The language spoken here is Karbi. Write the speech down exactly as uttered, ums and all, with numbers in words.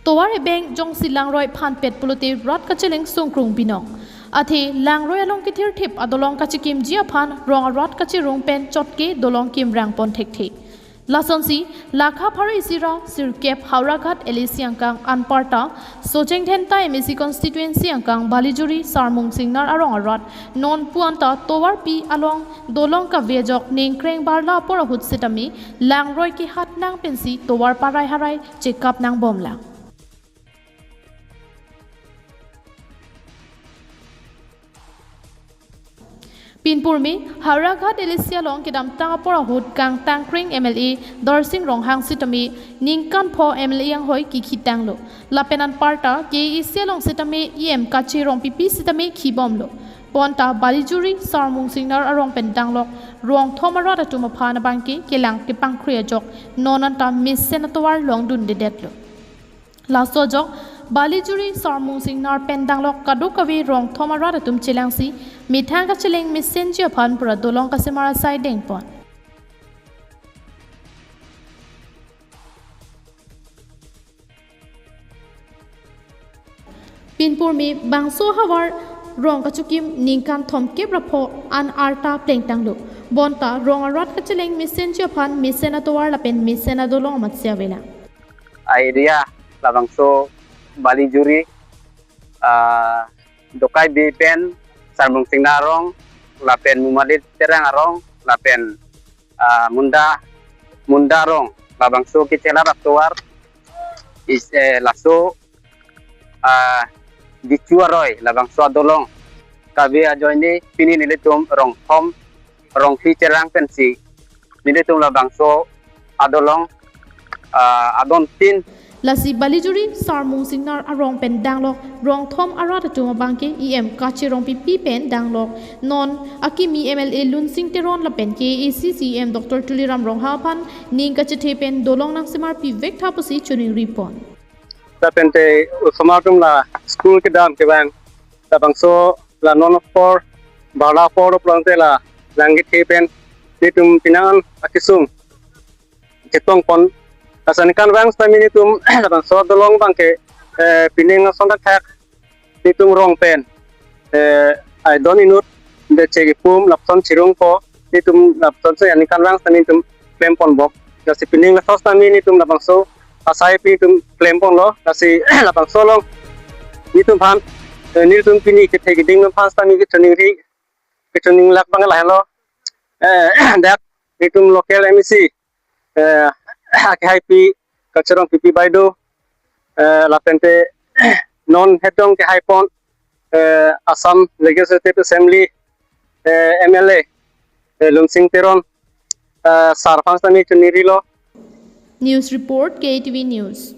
Tovar ebeng jongsi langroi phanpet pulote rat kacheleng sungkrung binong. Athe langroi along kethirthip adolong kachekimji aphan rong arat kachirung pen chotke dolong kimrang pon thekthe. Lasonsi, lakha pharo isi ra sirkep Howraghat L A C angkang anparta, Socheng Dhenta M A C constituency angkang Balijuri Sarmung Singnar arong arat, non puanta tovarpi along dolong kave ajok ningkreng barla apor ahut sitame, langroi kehat nang pensi tovar parai harai chekap nang bomlang. Pinpurme, Howraghat L A C along kedamtang apor ahut kangtangkreng M L A Darsing Ronghang sitame ningkan pho M L A anghoi kikhitanglo. Lapen anparta K A A C along sitame E M Kache Rongpipi sitame khibomlo. Bonta Balijuri Sarmung Singnar arong pen danglok rongthom arat atum aphan abangke kelang kepangkri ajok non anta mesen atovar longdundedetlo. Laso ajok, Balijuri Sarmung Singnar pen danglok kadokave rongthom arat atum chelangsi methang kacheleng mesenji aphan pura dolong kasemar asai dengpon. Pinpurme bangso havar rong kachokim ningkan thomkep ra pho an arta plengtanglo. Bonta rong arat kacheleng mesenji aphan mesen atovar lapen mesen adolong amatsi avelang. Area labangso Balijuri, ah, Dokai Bey pen Sarmung Singnar arong, lapen Mumalit Terang arong, lapen, ah, Munda, Munda arong, labangso kechelar atovar, is, eh, laso, ah, Dichu aroi, labangso adolong kave ajoine pini nelitum rongthom, rongphli cherang pensi nelitum labangso adolong, ah, adon tin. Lasi Balijuri Sarmung Singnar arong pen danglok rongthom arat atum abangke E M Kache Rongpipi pen danglok non akimi M L A Lunsing Teron lapen K A A C C E M Doctor Tuliram Ronghang aphan ning kachethe pen dolong nangsemar pivek tha pusi choningri pon. Lapente osomar atum la school kedam kevang labangso la non apor, barla apor pulote la lang kethe pen nelitum penang an akesung chetong pon. Laso aningkanvang sitame nelitum labangso adolong abangke, eh, pining ason thakthak nelitum rong pen, eh, aidon inut de chekipum lapuson chirungpo, nelitum lapuson si aningkanvang sitame nelitum klem ponbom. Lasi pining laso sitame nelitum labangso asai pi nelitum klem ponlo, lasi labangso along nelitum aphan, eh, nelitum pini kethe keding aphan sitame kechoningri, kechoningri abang lahenlo. Eh, dak nelitum local M A C, eh, akehaipi Kache Rongpipi baideo, eh, lapente non hetong kehai pon, eh, Assam Legislative Assembly, eh, M L A, eh, Lunsing Teron, eh, sir aphan sitame choningrilo. News report, K A T V News.